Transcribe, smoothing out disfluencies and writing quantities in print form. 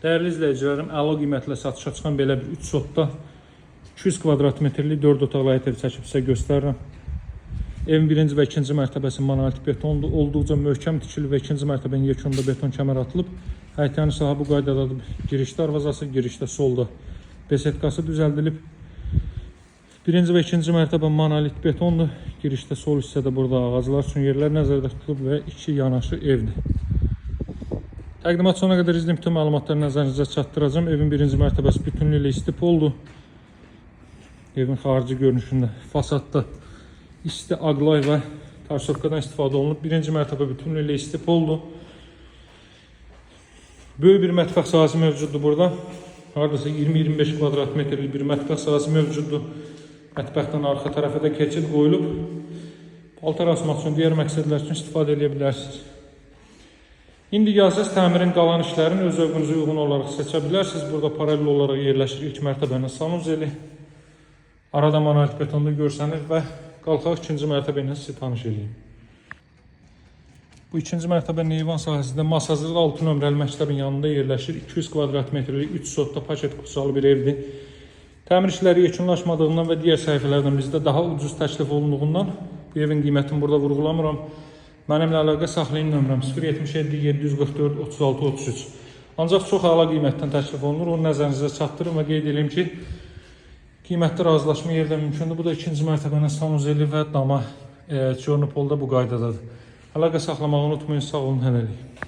Dəyərli izləyicilərim, əla qiymətlə satışa çıxan belə bir 3 sotda 200 kvadrat metrlik 4 otaqlı həyət evi çəkib sizə göstərirəm. Evin birinci və ikinci mərtəbəsi monolit betondur. Olduqca möhkəm tikili və ikinci mərtəbənin yekununda beton kəmər atılıb. Həyətyanı sahə bu qaydadadır. Giriş darvazası, girişdə solda besetkası düzəldilib. Birinci və ikinci mərtəbə monolit betondur. Girişdə sol hissədə burada ağaclar üçün yerlər nəzərdə tutulub və iki yanaşı evdir. Təqdimat sonuna qədər izləyin, bütün məlumatları nəzərinizə çatdıracağım. Evin birinci mərtəbəsi bütünlüklə istipoldur. Evin xarici görünüşündə, fasadda isti aqlay və tarsovkadan istifadə olunub. Birinci mərtəbə bütünlüklə istipoldur. Böyük bir mətbəx sahəsi mövcuddur burada. Hardasa 20-25 kvadrat metrlik bir mətbəx sahəsi mövcuddur. Mətbəxdən arxa tərəfə də keçid qoyulub. Paltar asmaq üçün, digər məqsədlər üçün istifadə edə bilərsiniz. İndi gəlsəz təmirin qalan işlərini öz zövqünüzə uyğun olaraq seçə bilərsiniz. Burada paralel olaraq yerləşir ilk mərtəbənin sanuzeli. Arada monolit betonda görsənir və qalxaq ikinci mərtəbə ilə sizi tanış eləyim. Bu ikinci mərtəbənin eyvan sahəsində Masazırda 6 nömrəli məktəbin yanında yerləşir. 200 kvadrat metrlik 3 sotda paket qutusalı bir evdir. Təmir işləri yekunlaşmadığından və digər səhifələrdən bizdə daha ucuz təklif olunduğundan bu evin qiymətini burada vurğulamıram. Mənimlə əlaqə saxlayın, nömrəm 077 744 36 33. Ancaq çox əla qiymətdən təklif olunur. Onu nəzərinizə çatdırım və qeyd edeyim ki, qiymətli razılaşma yerdə mümkündür. Bu da ikinci mərtəbənin sanuzeli və dama çornupolda bu qaydadadır. Əlaqə saxlamağı unutmayın. Sağ olun hələlik.